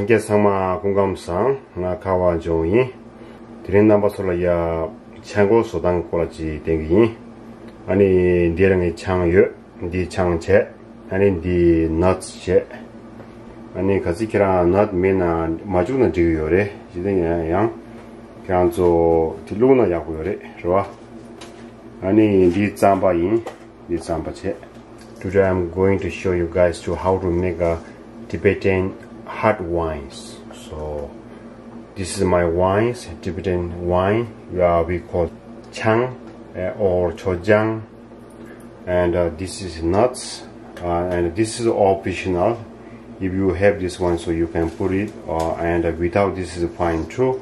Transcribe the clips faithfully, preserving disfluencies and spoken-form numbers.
ཁྱེད་ཚང་མ་སྐུ་ཁམས་བཟང་། ང་ཁ་བ་ལྗོངས་ཡིན། དེ་རིང་རྣམ་པ་ཚོ་ལ་ཡ་ཆང་སྐོལ་བཟོ་སྟངས་སྐོར་ལ་ཅིག་བསྟན་གྱི་ཡིན། ཨ་ནི་འདིར་ངའི་ཆང་ཡོད། འདི་ཆང་བྱས། ཨ་ནི་འདི་ནཊ་བྱས། ཨ་ནི་གལ་སྲིད་ཁྱེད་རང་ནཊ་མེད་ན་མ་བཅུག་ན་འགྲིག་གི་ཡོད་རེད། ཇི་ལྟར་ཡིན་ན་ཡང་ཁྱེད་རང་ཚོ་དེ་བླུགས་ན་ཡག་པོ་ཡོད་རེད། རེད་བ། ཨ་ནི་འདི་རྩམ་པ་ཡིན། འདི་རྩམ་པ་བྱས། Today I'm going to show you guys to how to make a Tibetan hot wines. So this is my wines, Tibetan wine. Uh, we call chang, uh, or chojang. And uh, this is nuts. Uh, and this is optional. If you have this one, so you can put it. Uh, and uh, without this is fine too.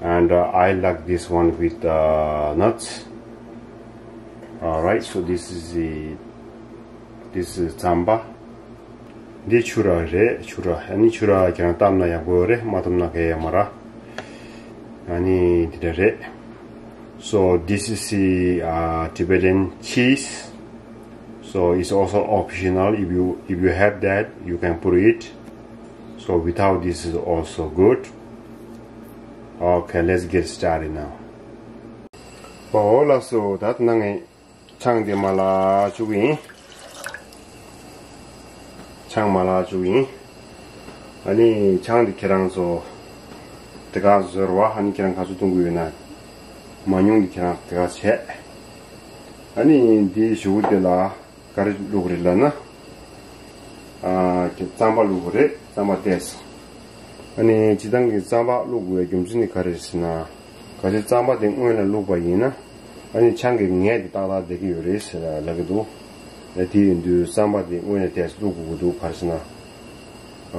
And uh, I like this one with uh, nuts. All right, so this is the, this is རྩམ་པ། འདི་ཕྱུ་ར་རེད། ཕྱུ་ར། ཨ་ནི་ཕྱུ་ར་ཁྱེད་རང་བཏབ་ན་ཡག་པོ་རེད། མ་བཏབ་ན་གལ་ཡོད་མ་རེད། ཨ་ནི་འདི་འདྲ་རེད། So this is the uh, Tibetan cheese. So it's also optional. If you, if you have that, you can put it. So without this is also good. Okay, let's get started now. ཨོ་ལགས་སོ། ད་ལྟ་ང་ཆང་འདི་མར་བླུགས་བཅུག་གི་ཡིན། ཆང་མར་བླུགས་བཅུག་གི་ཡིན། ཨ་ནི་ཆང་འདི་ཁྱེད་རང་ཚོ་དེ་ག་བཟོས་ར་བ། ཨ་ནི་ཁྱེད་རང་ག་ཚོད་བཏུང་གི་ཡོད་ན། མང་ཉུང་འདི་ཁྱེད་རང་དེ་ག་བྱས། ཨ་ནི་འདི་གཞུག་གུ་དེ་ལ་ག་རེ་བླུགས་རེད་ལབ་ན། ཨ། ཁྱེད་རྩམ་པ་བླུགས་དགོས་རེད། རྩམ་པ་བལྟས་སོང་། ཨ་ནི་སྤྱིར་བཏང་གི་རྩམ་པ་བླུགས་དགོས་པའི་རྒྱུ་མཚན་ནི་ག་རེ་རེད་ཟེར་ན། གལ་སྲིད་རྩམ་པ་དེ་སྔོན་ལ་བླུགས་པ་ཡིན་ན། ཨ་ནི་ཆང་གི་ངད་དེ་ཏག་ཏག་བསྡད་ཀྱི་ཡོད་རེད་ཟེར་ལབ་ཀྱི་འདུག་ཨ། དེ་ཡིན་དུས་རྩམ་པ་དེ་སྔོན་ལ་བལྟས་བླུགས་དགོས་ཀྱི་འདུག་ག་རེ་ཟེར་ན། ཨ།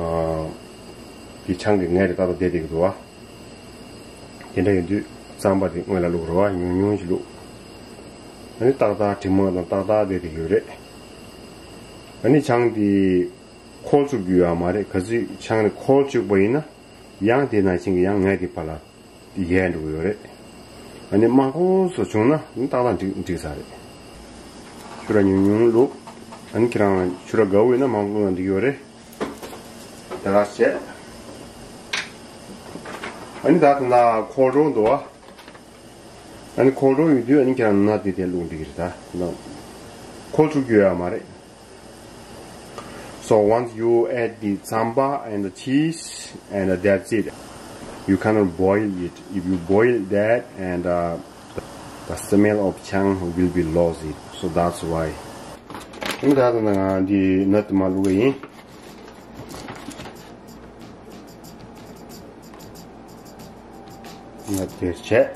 དེ་ཆང་གི་ངད་དེ་ཏག་ཏག་བསྡད་བསྡད་ཀྱི་འདུག་ཨ། དེ་འདྲ་ཡིན་དུས་རྩམ་པ་དེ་སྔོན་ལ་བླུགས་ར་བ། ཉུང་ཉུང་ཅིག་བླུགས། ཨ་ནི་ཏག་ཏག་དྲི་མ་དང་ཏག་ཏག་བསྡད་བསྡད་ཀྱི་ཡོད་རེད། ཨ་ནི་ཆང་དེ་ཁོལ་བཅུག་རྒྱུ་ཡོད་མ་རེད། གལ་སྲིད་ཆང་དེ་ཁོལ་བཅུག་པ་ཡིན་ན། ཡང་དེ་ནང་བཞིན་གྱི་ཡང་ངད་དེ་ཕར་ལ་ཡལ་འགྲོ་གི་ཡོད་རེད། ཨ་ནི་མང་པོ་བཟོས་བྱུང་ན་ཏག་ཏག་འགྲིག་འགྲིག་ས་རེད། ཕྱུ་ར་ཉུང་ཉུང་བླུགས། ཨ་ནི་ཁྱེད་རང་ཕྱུ་ར་དགའ་བོ་ཡིན་ན་མང་པོ་བླུགས་ན་འགྲིག་ཡོད་རེད། དེ་ག་བྱས། ཨ་ནི་ད་ལྟ་ན་ཁོལ་འགྲོ་འདུག་བ། ཨ་ནི་ཁོལ་འགྲོ་ཡོང་དུས་ཨ་ནི་ཁྱེད་རང་ནཊ་དེ་དེ་བླུགས་འགྲིག་གི་རེད། ད་ཁོལ་བཅུག་རྒྱུ་ཡོད་མ་རེད། So once you add the རྩམ་པ་and the cheese and that's it. You cannot boil it. If you boil that and uh, the smell of chang will be lost it. So that's why. ཨ་ནི་ད་ལྟ་ང་འདི་ནཊ་མར་བླུགས་ཡིན། ནཊ་དེ་བྱས།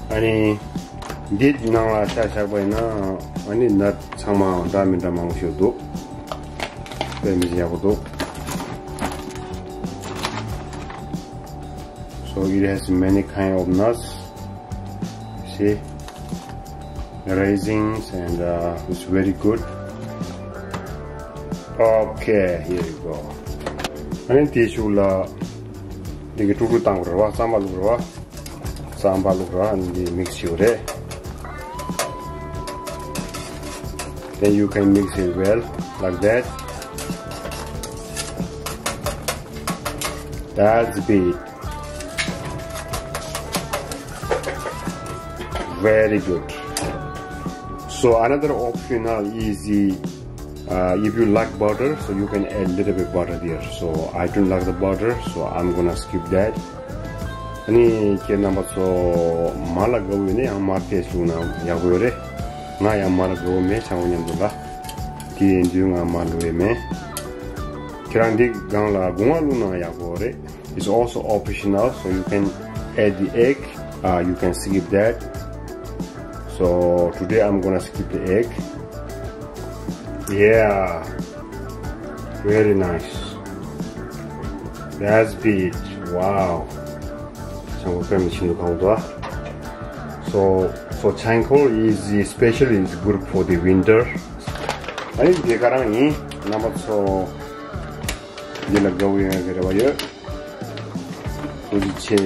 ཨ་ནི་འདི་ནང་ལ་ཤ་བཞག་པ་ཡིན་ན། ཨ་ནི་ནཊ་ཚང་མ་འདྲ་མི་འདྲ་མང་པོ་ཞིག་འདུག་དཔེ་མི་སྲིད་ཡག་པོ་འདུག So it has many kind of nuts. See, raisins and uh, it's very good. Okay, here you go. ཨ་ནི་དེའི་གཞུག་ལ་འདི་གི་དཀྲུག་དཀྲུག་བཏང་དགོས་རེད་བ། རྩམ་པ་བླུགས་རེད་བ། རྩམ་པ་བླུགས་རེད་བ། ཨ་ནི་འདི་མིག་སི་བྱེད་དགོས་རེད། Then you can mix it well like that. That's it. Very good. So another optional is the, uh, if you like butter, so you can add little bit butter there. So I don't like the butter, so I'm gonna skip that. ཨ་ནི་ཁྱེད་རྣམ་པ་ཚོ་མར་ལ་དགའ་བོ་ཡོད་ན་ཡང་མར་ཏོག་ཙམ་བླུགས་ན་ཡག་པོ་ཡོད་རེད། ང་ཡང་མར་ལ་དགའ་བོ་མེད། ཆང་བོ་མཉམ་དུ་ལ། དེ་ཡིན་དུས་ང་མར་བླུགས་ཡས་མེད། ཁྱེད་རང་འདི་སྒང་ལ་སྒོ་ང་བླུགས་ན་ཡག་པོ་རེད། It's also optional, so you can add the egg, uh, you can skip that. So today I'm gonna skip the egg. Yeah, very nice. That's it. Wow. So, so charcoal is especially is good for the winter. ཨ་ནི་འདི་ག་རང་ཡིན། རྣམ་པ་ཚོ་འདི་ལ་དགའ་བོ་ཡོང་ཡག་གི་རེ་བ་ཡོད། ཐུགས་རྗེ་ཆེ།